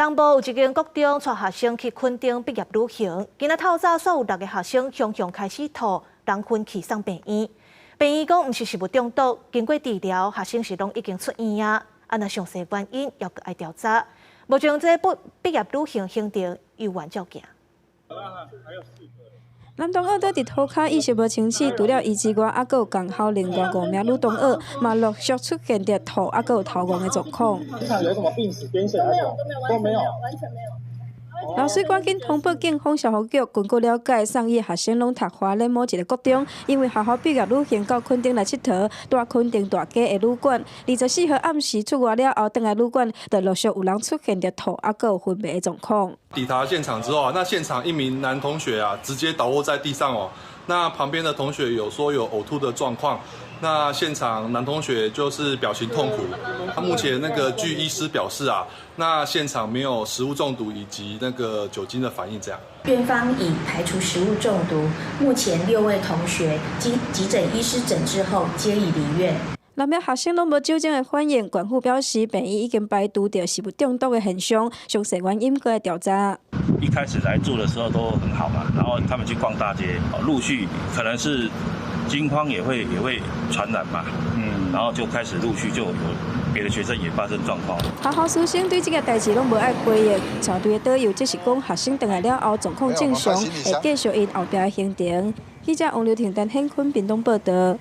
東部有一間國中帶學生去墾丁畢業旅行，今仔透早煞有六個學生雄雄開始吐，人昏去送病院。病院講毋是食物中毒，經過治療，學生是攏已經出院啊。啊，若詳細原因猶閣愛調查。目前這畢畢業旅行行程猶原照行。男同學倒佇塗跤意識無清醒，除了伊之外，猶閣有仝校另外五名女同學嘛陸續出現著吐，猶閣有頭暈的狀況。現場有什麼病史、癲癇？都沒有，都沒有，都沒有，完全沒有。老師趕緊通報警方消防局，根據了解，送醫學生攏讀花蓮某一個國中，因為學校畢業旅行到墾丁來𨑨迌，蹛墾丁大街的旅館。24號暗時出外了後，轉來旅館，就陸續有人出現著吐，猶閣有昏迷的狀況。抵達現場之後啊，那現場一名男同學啊，直接倒臥在地上哦。那旁邊的同學有說有嘔吐的狀況，那現場男同學就是表情痛苦。他目前那個據醫師表示啊，那現場沒有食物中毒以及那個酒精的反應，這樣。院方已排除食物中毒，目前六位同學經急診醫師診治後，皆已離院。六名學生攏無酒精的反應，縣府表示病院已經排除著食物中毒的現象，詳細原因閣愛調查。一開始來住的時候都很好嘛，然後他們去逛大街，陸續可能是驚慌也會傳染嘛，然後就開始陸續就有別的學生也發生狀況。學校師生對這個代誌攏無愛回應，帶隊的導遊則是講學生轉來了後狀況正常，會繼續𪜶後壁的行程。記者王劉婷、陳顯坤屏東報道。